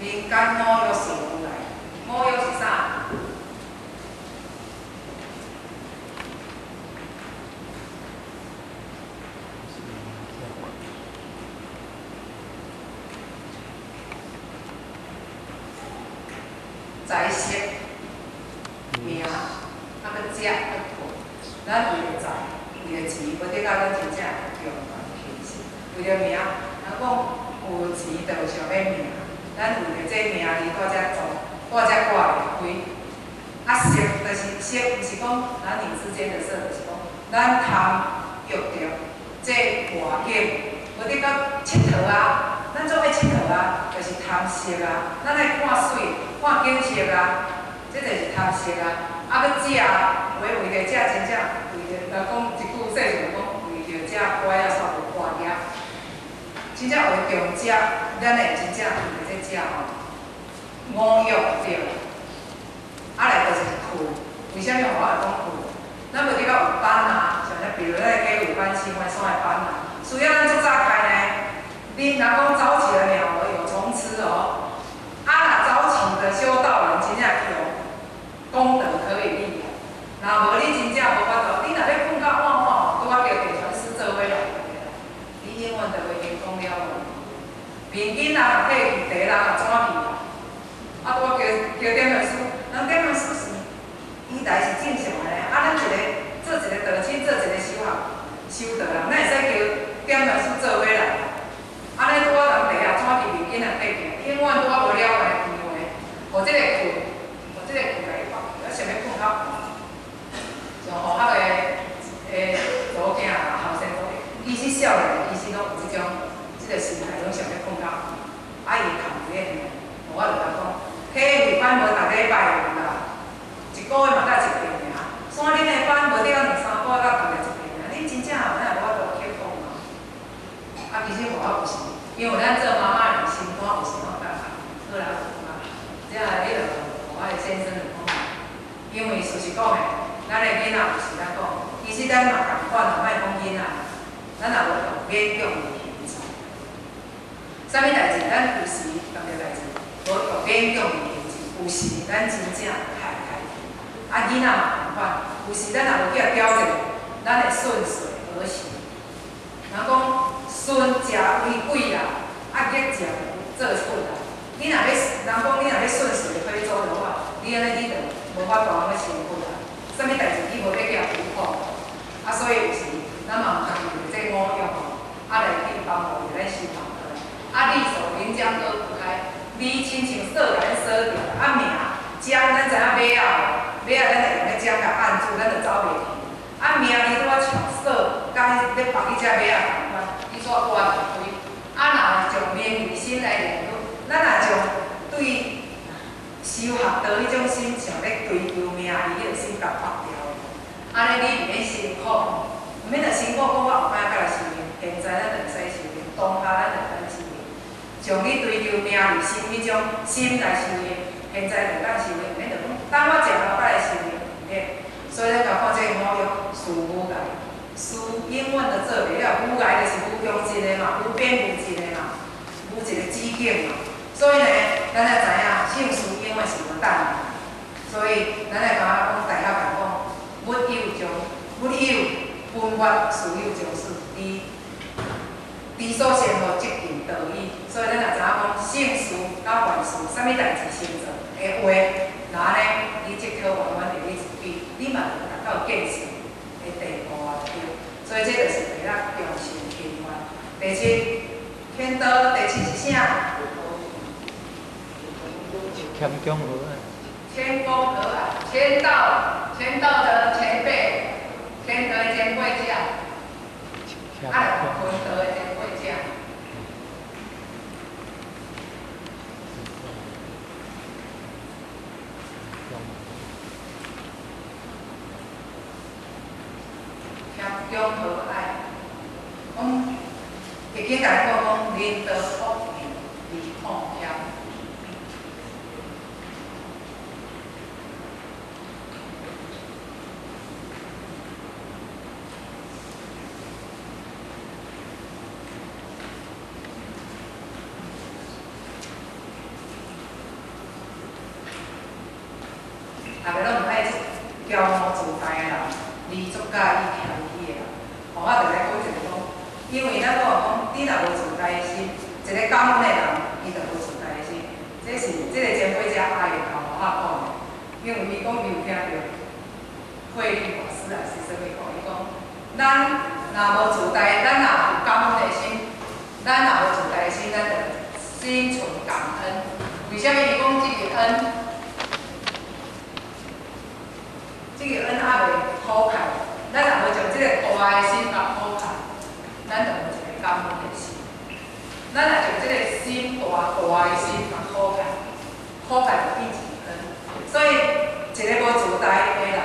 民間五欲事無礙，五欲是啥？財色、名，啊，閣食，閣困。咱為著財，為著錢，無得到咱真正會強權形式。為著名，人講有錢就有想欲名，咱為著這名利，蹛遮做，蹛遮掛袂開。啊，色就是色，毋是講男女之間的色，就是講咱貪欲著這外景，無得到𨑨迌啊，咱總愛𨑨迌啊，就是貪色啊，咱愛看媠，看景色啊，這就是貪色啊。啊，閣食，有的為著食真正為著，人講一句說就是講為著食乖仔煞無半業。真正為重食，咱會真正為著這食吼，五欲對。啊來就是睏，為啥物我會講睏？咱無得到有班啊，像咧，比如咱加有班、喜歡山的班啊，需要咱足早開呢。恁人講早起的鳥兒有蟲吃哦，啊若早起的修道人真正有功德可以立啊。若無你真正無法度，你若欲睏到晚晚吼，拄仔叫點傳師做伙來，你永遠就袂成功了無。面囡仔若退去，茶人也怎去啊？啊，拄仔叫叫點傳師，人點傳師是伊來是正常的咧，啊，咱一個做一個道親，做一個修學修道人，咱會使叫點傳師做伙來。按呢拄仔人茶也怎去，面囡仔退去，永遠拄仔無了的機會，予這個睏，予這個睏共伊縛去，啊，想欲睏較晚。像學校的查某囝啊，後生都其實少年其實攏有這種這個心態，攏想欲睏較晚。啊，伊會囥佇咧，我就共講，體會班無逐禮拜有啦，一個月嘛才一遍爾。山頂的班無得到兩三個月才逐日一遍爾，你真正有哪會無法度克服嘛？啊，其實我有時，因為咱做媽媽的心肝有時攏感覺，好啦，有啊，這彼個我的先生就講，因為事實講的，咱的囡仔有時咱講，其實咱嘛仝款啦，莫講囡仔，咱若無用勉強來行事，啥物代誌，咱有時仝個代誌，無用勉強來行事，有時咱真正害家己。啊，囡仔嘛仝款，有時咱若無去共矯正，咱會順勢而行。人講順者為貴啦，啊逆者做蠢啦。你若欲，人講你若欲順水推舟的話，你按呢你就無法度按呢成佛啦。啥物代誌你無欲去共突破，啊，所以有時咱嘛毋通為著這五欲吼，啊來去幫助咱修行的。啊，利鎖靈將割不開，你親像鎖共咱鎖著，啊名漿咱知影馬仔無？馬仔咱就用彼漿共按住，咱就走袂去。啊名你拄仔像鎖，佮咧縛你這馬仔仝款，你煞割袂開。啊，若將名利心來念，咱若將對修學道彼種心，想咧追求名利彼個心共縛掉的，按呢你毋免辛苦，毋免著辛苦，講我後擺才來修行，現在咱就會使修行，當下咱就會使修行。將你追求名利心彼種心來修行，現在就當修行，毋免著講等我食後擺來修行，毋免。所以咱共看這個五欲事無礙，事永遠都做袂了，無礙就是無窮盡的嘛，無邊無盡的嘛，無一個止境嘛。所以呢，咱愛知影聖事永遠是無等的。所以咱愛感覺講大學共講，物有將物有本發，事有將始，離離所生無即盡道矣。所以咱若知影講聖事佮凡事，啥物代誌先做的話，若按呢，你即可完完佇你自己，你嘛會達到見性的地步啊，對。所以這就是第六重視勤奮。第七，天道第七是啥？謙恭和藹。謙恭和藹，謙道，謙道的前輩，謙道的前輩者，啊，坤道的前輩者。謙恭和藹，講易經共咱講講，仁道福命，利控謙。逐个攏毋愛這驕傲自大的人，而足佮意謙虛的人。吼，我就來講一個講，因為咱講講，你若無自大的心，一個感恩的人，伊就無自大的心。這是這個前輩者愛的教我講的，因為伊講伊有聽著慧律法師還是啥物講，伊講咱若無自大，咱若有感恩的心，咱若無自大的心，咱就心存感恩。為啥物？伊講這個恩，這個恩猶未苦開，咱若無將這個大的心共苦開，咱就無一個感恩的心。咱若將這個心大大的心共苦開，苦開就變成恩。所以一個無自大的人，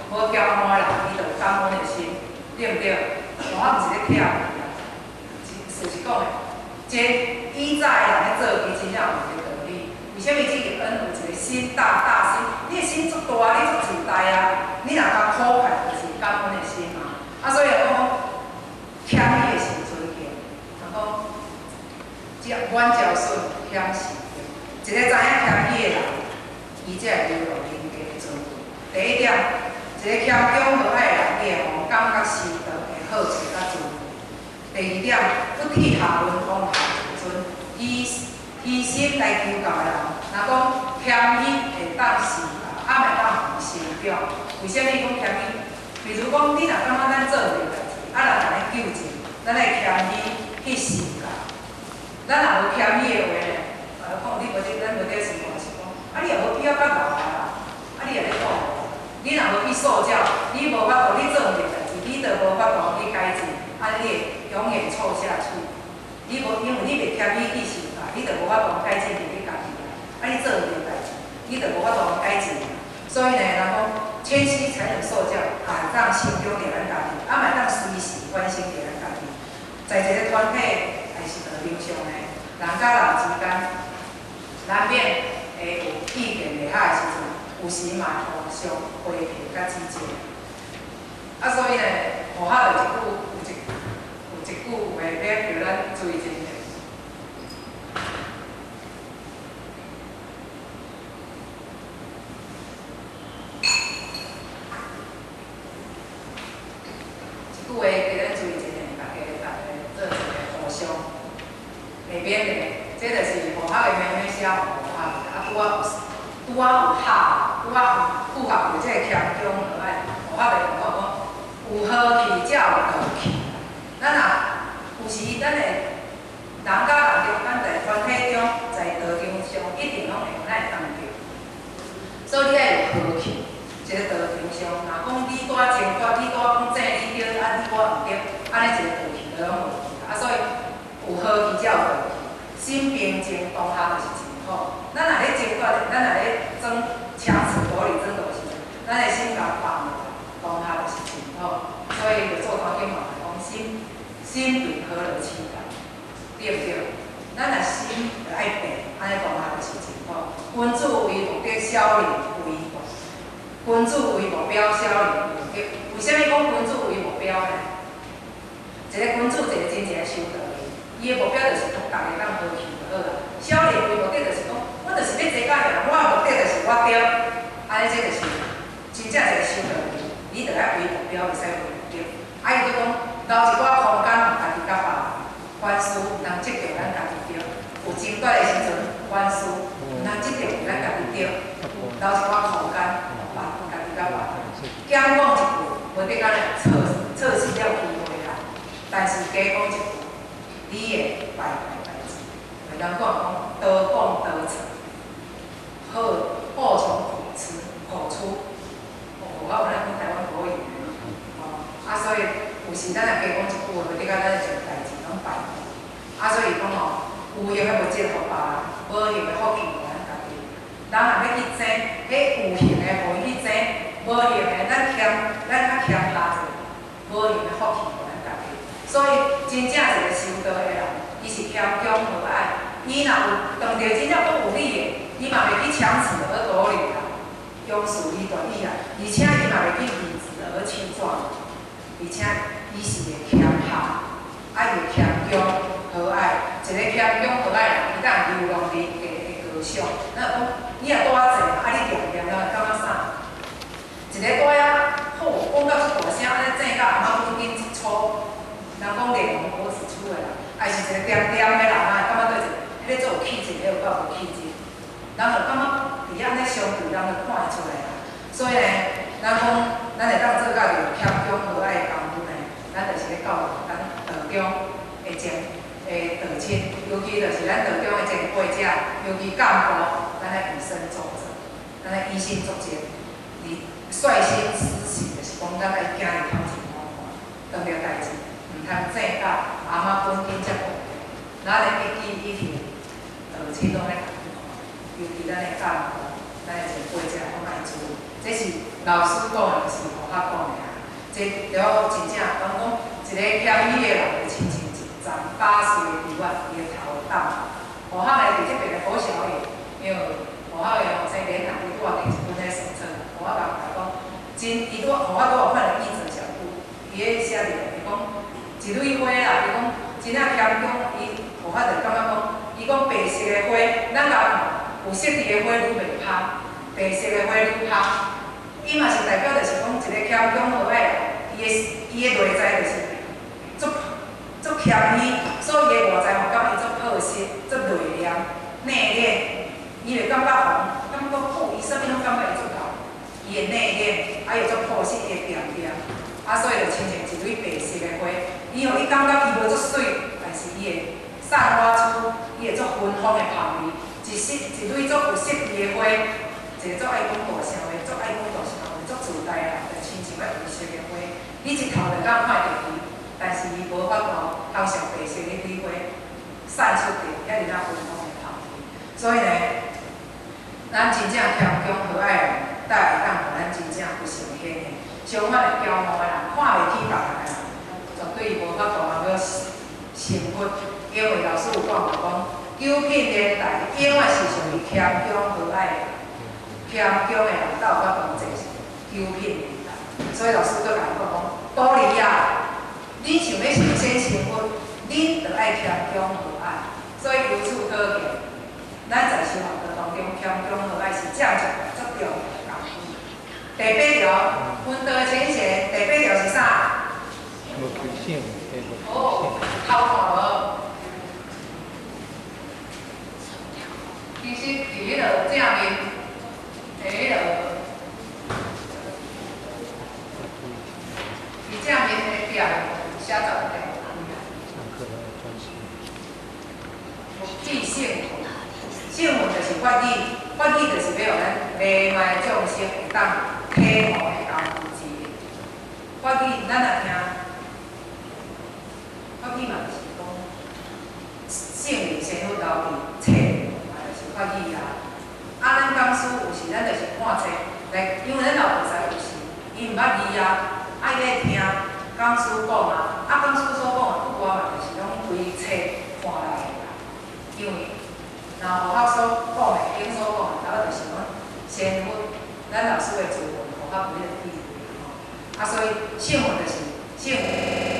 無驕傲的人，伊就有感恩的心，對毋對？我毋是咧拆伊啦，事實講的，一個以早的人咧做，伊真正有一個道理。為啥物這個恩有一個心大大心？你的心足大，你足自大啊！你若共苦開，就是感恩的心嘛。啊，所以講謙虛的是尊敬，人講阮招順謙是敬。一個知影謙虛的人，伊才會流露人格的尊貴。第一點，一個謙恭和藹的人，伊會予人感覺受到的好處佮尊貴。第二點，不體下文王下自尊，虛虛心來求教的人，若講謙虛會當受教，啊嘛會當予成長。為啥物講謙虛？比如講，你若感覺咱做毋對代誌，啊，人共你糾正，咱愛謙虛去受教。咱若無謙虛的話呢，啊，講你無得，咱無得生活是講，啊，你也無必要較𠢕啊，啊，你也咧講，你若無去受教，你無法度，你做毋對代誌，你就無法度去改進，按呢你會永遠錯下去。你無，因為你袂謙虛去受教，你就無法度改進佇你家己啊。啊，你做毋對代誌，你就無法度改進。所以呢，人講謙虛才能受教，啊，當成長佇咱家己，啊，嘛當隨時反省佇咱家己。在一個團體還是道場上呢，人佮人之間難免會有意見袂合的時陣，有時嘛會互相批評佮指正。啊，所以呢，和合就一句有一有一句話欲叫咱注意一下。一句話叫咱注意一下，大家大家做一個互相下邊的，這就是和合的妹妹寫和合，啊，拄仔有拄仔有合，拄仔有符合著這個謙恭和藹，和合的講講有和氣才有道氣。咱若有時咱會人佮人中間在團體中，在道場上一定攏會有咱會當著，所以你愛有和氣。一個道場上，若講你拄仔爭決，你拄仔講正你對，啊你我毋對，按呢一個道氣就攏無去。啊，所以有和氣才有道氣。心平靜當下就是真好。咱若咧爭決，咱若咧爭強詞奪理爭鬥時陣，咱的心共放落來，當下就是真好。所以就做當經嘛講心心平何樂其大，對毋對？咱若心就愛平，按呢當下就是真好。君子為目的，小人為君子為目標，小人為目的。為啥物講君子為目標呢？一個君子，一個真正修道的，伊的目標就是講逐个當和氣就好啦。小人為目的就是講，我就是欲坐甲爾，我的目的就是我對，按呢這就是真正一個修道的，你著愛為目標，袂使為目的。啊，伊閣講留一寡空間予家己佮別人，凡事毋通執著咱家己對，有爭端的時陣，凡事毋通執著咱家己對，留一寡空間予別家己佮別人。減講一句，無得敢若錯錯失了機會啦。但是加講一句，你會敗壞代誌。人講講多講多錯，好禍從口出，口出。哦，我有咱講台灣國語吼，啊，所以有時咱若加講一句話，無得敢咱將代誌攏敗壞。啊，所以講吼，有形的物質予別人，無形的福氣予咱家己。人若欲去爭，彼有形的予伊去爭，無形的咱謙，咱較謙下者，無形的福氣予咱家己。所以真正一個修道的人，伊是謙恭和藹。伊若有當著真正講有理的，伊嘛袂去強詞而奪理啦，用事理斷理啦，而且伊嘛袂去理直而氣壯，而且伊是會謙下，啊伊會謙恭和藹。一個謙恭和藹人，伊當流浪人格的高尚。咱講你若拄仔坐，啊你恬恬，人會感覺啥？一个带仔好講甲足大聲，按呢正甲阿媽本緊一粗，人講臉紅脖子粗的啦，還是一個恬恬的人啊，感覺對一個，彼個足有氣質，彼個有夠無氣質，人就感覺佇按呢相對，人就看會出來啦。所以呢，咱講咱會當做甲著謙恭和藹的功夫呢，咱就是咧教導咱道中的前的道親，尤其就是咱道中的前輩者，尤其幹部，咱愛以身作則，咱愛以身作則，你率先實行，就是講咱愛行佇頭前看看，當著代誌，毋通正甲阿媽本緊遮薄，咱的一舉一行，道親攏咧共你看，尤其咱的幹部，咱的前輩者攏愛注意，這是老師講的，毋是何學講的啊。這著真正講講一個謙虛的人，就親像一叢8歲的枝仔，伊的頭會凍。何學的佇這邊的何小野，因為何學的後生連人伊拄仔摕一本咧手冊，何學共講，真伊拄何學拄有看著一則小故，伊咧寫佇內，伊講一蕊花啦，伊講真正謙恭，伊何學就感覺講，伊講白色的花，咱共看有色致的花愈袂芳，白色的花愈芳。伊嘛是代表就是講一個謙恭和藹人，伊的內在就是足足謙虛，所以伊的外在吼感覺伊足樸實、足內斂、內斂，伊會感覺吼，感覺好，伊啥物攏感覺伊足夠，伊會內斂，啊又足樸實，伊會恬恬，啊所以就親像一蕊白色的花，伊吼伊感覺伊無足媠，但是伊會散發出伊會足芬芳的香味，一色一蕊足有色致的花。一個足愛講大聲話，足愛講大聲話，足自大的人，就親像彼有色的花，你一頭就敢看著伊，但是伊無法度通像白色的蕊花散出去，遐爾仔芬芳的香味。所以呢，咱真正謙恭和藹的人，才會當予咱真正不成顯現。相反的，驕傲的人，看袂起別人的人，絕對無法度通閣成佛。因為老師有講過講，九品蓮台永遠是屬於謙恭和藹的人。謙恭的人才有法度坐九品蓮台，所以老師閣共伊講講，徒兒啊，恁想欲成仙成佛，恁著愛謙恭和藹。所以由此可見，咱在修學道當中，謙恭和藹是正一個足重要的功夫。第八條，聞道前賢，第八條是啥？無求性。哦，頭看無？其實佇彼個正面。佇彼個，佇正面的壁寫10條。無記聖訓，聖訓就是法語，法語就是欲予咱迷茫眾生會當體悟的功夫之一。法語咱若聽，法語嘛就是講聖人仙佛留佇冊嘛，就是法語啊。啊，咱講師有時咱就是看冊來，因為咱老菩薩有時伊毋捌字啊，啊伊愛聽講師講啊，啊講師所講的不外嘛就是攏規冊看來的啦。因為若何學所講的，經所講的，大概就是講仙佛，咱老師的資本，何學有彼個智慧吼。啊，所以聖訓就是聖。